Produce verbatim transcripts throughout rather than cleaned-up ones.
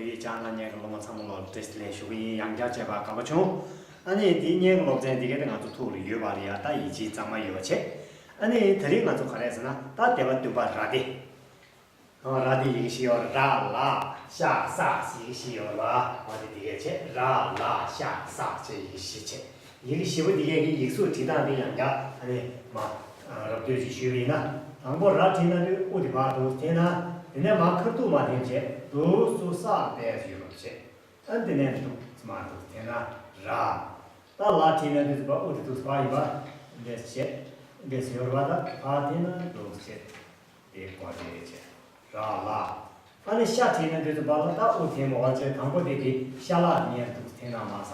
ཡིག་སྦྱང་གནང་མཁན་གྱི་སློབ་མ་ཚང་མ་ལ་བཀྲ་ཤིས་བདེ་ལེགས་ཞུ་གི་ཡིན། ཡང་བསྐྱར་མཇལ་བར་དགའ་པོ་བྱུང་། ཨ་ནི་འདི་སྔོན་གྱི་སློབ་ཚན་འདི་ག་དེ་ང་ཚོ་ཐུགས་ལ་ཡོད་པ་རེད་ཡ། ད་ཡིད་ཆེས་གཙང་མ་ཡོད་པ་བྱས། ཨ་ནི་དེ་རིང་ང་ཚོ་ག་རེ་ཟེར་ན། ད་སྡེ་པ་བདུན་པ་ར་སྡེ། ཨ། ར་སྡེ་ཡི་གེ་བཞི་ཡོད་ར། ལ་ཤ་ས་ཡི་གེ་བཞི་ཡོད་ར། འོ་དེ་དེ་གས་བྱས། ར་ལ་ཤ་ས་བྱས་ཡི་གེ་བཞི་བྱས། ཡི་གེ་བཞི་པོ་འདི་གས་ཀྱི་ཡིག་གཟུགས་བྲིས་སྟངས་དེ་ཡང་བསྐྱར་ཨ་ནི་མ་རོབ་བསྡུས་ཤིག་ཞུས་པ་ཡིན་ན། དང་པོ་ར་བྲིས་ན་དུས་དབུ་དེ་ཕར་འདུག་འཐེན་ན། དེ་ནས་མར་ཁ་ཐུག་མར་འཐེན་བྱས་འདུག་སུ་ས་བལྟས་ཡོད་པ་བྱས། ཨ། དེ་ནས་འདུག་མར་འདུག་འཐེན་ན་ར། ད་ལ་བྲིས་ན་དུས་ཕར་དབུ་དེ་འདུག་ཕར་ཡིན་པ་འདྲས་བྱས། འདྲས་ཡོད་པ་ད་ཕར་འཐེན་ན་འདུག་བྱས། དེ་གོ་དེ་བྱས། ར་ལ། ཨ་ནི་ཤ་བྲིས་ན་དུས་ཚོད་པ་ལ་ད་དབུ་འཐེན་མོ་བ་བྱས། དང་པོ་དེ་གི་ཤ་ལག་ཉེར་འདུག་འཐེན་ན་མ་ཟ་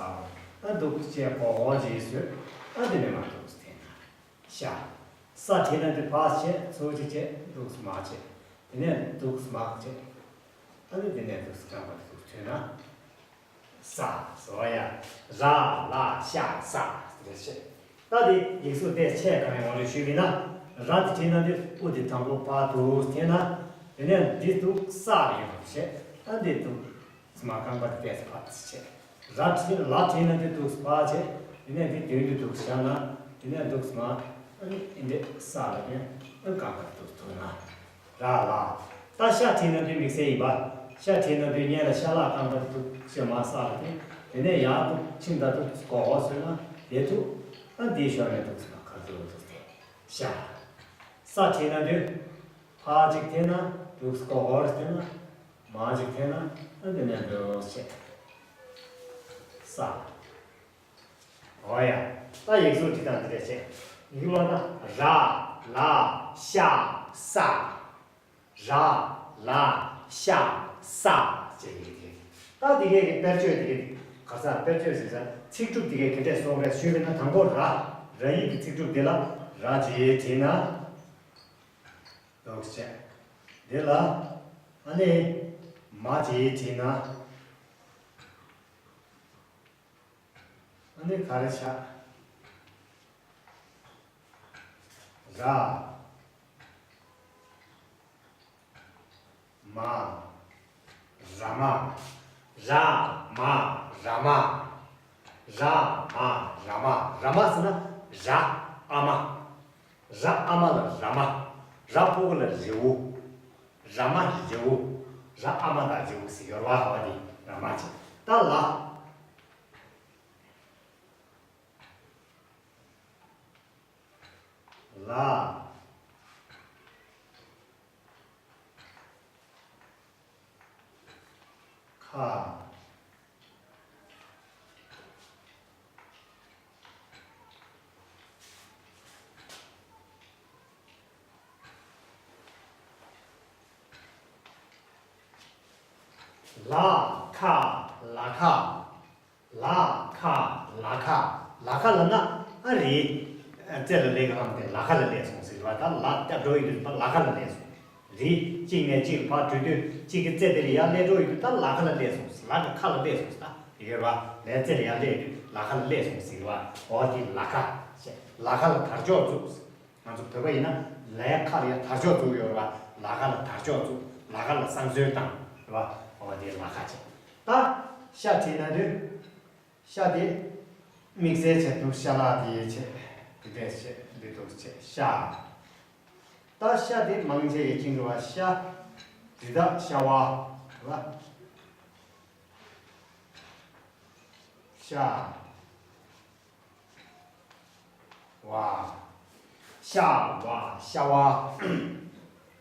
བ། ཨ། འདུག་བྱས་གོ་གོ་བྱས་བཟོས། ཨ། དེ་ནས་མར་འདུག་འཐེན་ན་ཤ། ས་བྲིས་ན་དུས་ཕར་བྱས་ཚུར་བྱས་བྱས་འདུག་མ་བྱས། དེ་ནས་འདུག་མ་བྱས། ཨ་ནི་དེ་ནས་འདུག་རྐང་པ་འདུག་ཐོན་ན། ས། ཟེར་བ་ཡ། ར་ལ་ཤ་ས་རེད་ཤེ། ད་དེ་ཡིག་གཟུགས་དེ་ཆེད་གང་ཡོང་རེ་ཞུས་པ་ཡིན་ན། ར་དེ་བྲིས་ན་དེ་དབུ་དེ་དང་པོ་ཕར་འདུག་འཐེན་ན། དེ་ནས་འདི་འདུག་ས་རེ་ཡོང་ཤེ། ད་འདི་འདུག་མ་རྐང་པ་དེ་ཏོག་ཙམ་ཕར་ཕྱེ། ར་བྲིས། ལ་བྲིས་ན་དེ་འདུག་ཕར་ཕྱེ། དེ་ནས་འདི་མདུན་དུ་འདུག་བཞག་ན། དེ་ནས་འདུག་མ། ཨ་ནི་འདི་ས་ལ་ནི་ཨ་རྐང་པ་འདུག་ཐུག་ན། ར་ལ། ད་ཤ་བྲིས་ན་དུས་དམིགས་བསལ་ཡིན་པ། ཤ་བྲིས་ན་དུས་སྔོན་ལ་ཤ་ལག་རྐང་པ་འདུག་ཤ་མ་ས་ལ་དེ། དེ་ནས་ཡར་འདུག་ཕྱིན་ད་འདུག་གོ་གོ་བཟོས་ན་དེ་འདུག་ཨ་འདིའི་ཞོར་ནས་འདུག་ས་ཁ་འདུག་འདུག་སྟེ། ཤ། ས་བྲིས་ན་དུས་ཕར་ཅིག་འཐེན་ན་འདུག་གོ་གོ་རེ་འཐེན་ན། མར་ཅིག་འཐེན་ན་ཨ་འདི་ནས་འདུག་བྱས། ས། འོ་ཡ། ད་ཡིག་གཟུགས་འབྲི་སྟངས་འདི་འདྲ་བྱས། ཡིག་ཀློག་ན་ར་ལ་ཤ་ས། ར་ལ་ཤ་ས་ཅེས་ཡིག་དེ། ད་འདི་གའི་གི་དཔེར་བརྗོད་འདི་གའི་ག་ས་དཔེར་བརྗོད་ཟེར་ས་ཚིག་གྲུབ་འདི་གའི་ག་འདྲས་སོང་རེད་ཞུས་པ་ན། དང་པོ་ར། ར་ཡིག་གི་ཚིག་གྲུབ་འདི་ལ་ར་ཅེས་བྲིས་ན་འདུག་བྱས། འདི་ལ་ཨ་ནི་མ་ཅེས་བྲིས་ན། ཨ་ནི་ག་རེ་ཆགས། ར། མ། ར་མ། ར་མ། ར་མ། ར་མ། ར་མ། ར་མ་ཟེར་ན་ར་ཨ་མ། ར་ཨ་མ་ལ་ར་མ། ར་ཕྲུ་གུ་ལ་རེའུ། ར་མ་རེའུ། ར་ཨ་མ་དང་རེའུ་ཟེར་ཡོད་རེད་བ། འོ་དེ་ར་མ་བྱས། ད་ལ། ལ། ཁ། ལ་ཁ། ལ་ཁ། ལ་ཁ། ལ་ཁ། ལ་ཁ་ལབ་ན་ཨ་རི། རྩེ་ལ་སླེབས་ག་ལ་དེ་ལ་ཁ་ལ་སླེབས་སོང་ཟེར་བ། ད་ལ་སྐྱབས་འགྲོ་ཡི་དུས་ལ་ཁ་ལ་སླེབས་སོང་། རི་གཅིག་ནས་གཅིག་ལ་ཕར་བྲོས་དུས་གཅིག་གི་རྩེ་དེ་ལ་ཡར་སླེབས་འགྲོ་ཡི་དུས་ད་ལ་ཁ་ལ་སླེབས་སོང་། ལ་གི་ཁ་ལ་སླེབས་སོང་ཟེར། ད་དེ་གས་བ་ལའི་རྩེ་ལ་ཡར་སླེབས་དུས་ལ་ཁ་ལ་སླེབས་སོང་ཟེར་བ། འོ་དེ་ལ་ཁ་ཟེར། ལ་ཁ་ལ་དར་ལྕོག་བཙུགས། ང་ཚོ་བོད་པ་ཡིན་ན་ལའི་ཁ་ལ་ཡ་དར་ལྕོག་བཙུགས་ཡོད་རེད་བ། ལ་ཁ་ལ་དར་ལྕོག་བཙུགས། ལ་ཁ་ལ་བསང་གསོལ་བཏང་རེད་བ། འོ་དེ་ལ་ཁ་བྱས། ད་ཤ་བྲིས་ན་དུས་ཤ་དེ་དམིགས་བསལ་བྱས་འདུག་ཤ་ལག་དེ་བྱས་འདི་འདྲས་བྱས་འདི་འདུག་བྱས་ཤ། ད་ཤ་དེ་མང་ཆེ་གི་ཅིང་རེད་བ། ཤ། རི་དྭགས་ཤ་བ་རེད་བ། ཤ། བ། ཤ་བ། ཤ་བ།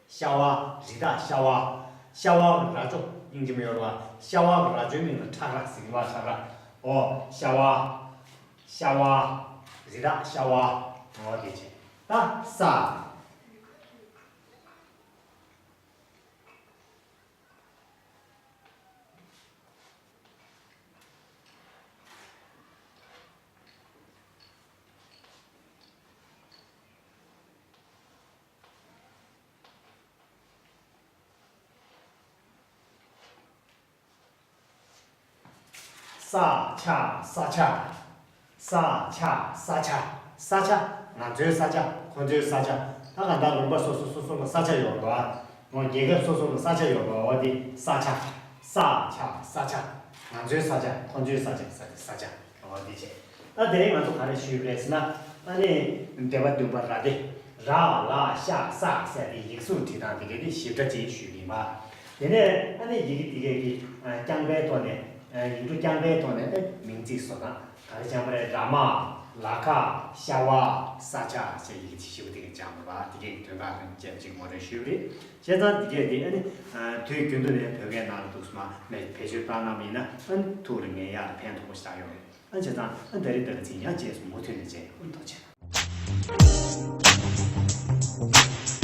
ཤ་བ། རི་དྭགས་ཤ་བ། ཤ་བ་གི་རྭ་ཅོ་སྙིང་རྗེ་མོ་ཡོད་རེད་བ། ཤ་བ་གི་རྭ་ཅོའི་མིང་ལ་ཁྲག་རྭ་ཟེར་གི་བ། ཁྲག་རྭ། འོ། ཤ་བ། ཤ་བ། རི་དྭགས་ཤ་བ། འོ་དེ་བྱས། ད་ས། ས་ཆ། ས་ཆ། ས་ཆ། ས་ཆ། ས་ཆ། ང་ཚོའི་ས་ཆ། ཁོ་ཚོའི་ས་ཆ། ད་གང་ལྟར་ལུང་པ་སོ་སོ་སོ་སོ་ལ་ས་ཆ་ཡོད་རེད་བ། ངོ་རྒྱལ་ཁབ་སོ་སོ་ལ་ས་ཆ་ཡོད་རེད་བ། འོ་དེ་ས་ཆ། ས་ཆ། ས་ཆ། ང་ཚོའི་ས་ཆ། ཁོ་ཚོའི་ས་ཆ། ས་ཆ། ས་ཆ། འོ་འདི་བྱས། ད་དེ་རིང་ང་ཚོ་ག་རེ་ཞུས་པ་རེད་ཟེར་ན། ཨ་ནི་སྡེ་པ་བདུན་པ་ར་སྡེ། ར་ལ་ཤ་ས་ཟེར་དེ་ཡིག་གཟུགས་བྲིས་སྟངས་དེ་གའི་དེ་ཞིབ་ཕྲ་ཅིག་ཞུས་ཡིན་པ། དེ་ནས་ཨ་ནི་ཡི་གེ་དེ་གའི་གི་རྐྱང་པའི་ཐོག་ནས། ཡིག་འབྲུ་རྐྱང་པའི་ཐོག་ནས་ཨེ་མིང་ཚིག་བཟོ་སྟངས་ག་རེ་སྦྱངས་པ་རེད། ར་མ། ལ་ཁ། ཤ་བ། ས་ཆ་ཟེར་ཡི་གེ་ཞིབ་པོ་དེ་གའི་སྦྱངས་པ། དེ་གའི་དོན་དག་དང་བཅས་པ་ཅིག་ངོ་སྤྲོད་ཞུས་པ་རེད། བྱས་ཙང་དེ་གའི་དེ་ཨ་ནི་དུས་རྒྱུན་དུ་ནས་བོད་སྐད་ནང་ལ་འདུག་སེ་མར་བེད་སྤྱོད་བཏང་གནང་བ་ཡིན་ན། ཨ་ནི་ཐུགས་ལ་ངེས་ཡག་དང་ཕན་ཐོགས་པོ་ཞེ་དྲག་ཡོང་རེད། ཨ་བྱས་ཙང་ཨ་ད་རེས་ད་ག་ཚིག་ཡང་རྗེས་སུ་མུ་མཐུད་ནས་མཇལ་ཡོང་། ཐུགས་རྗེ་ཆེ།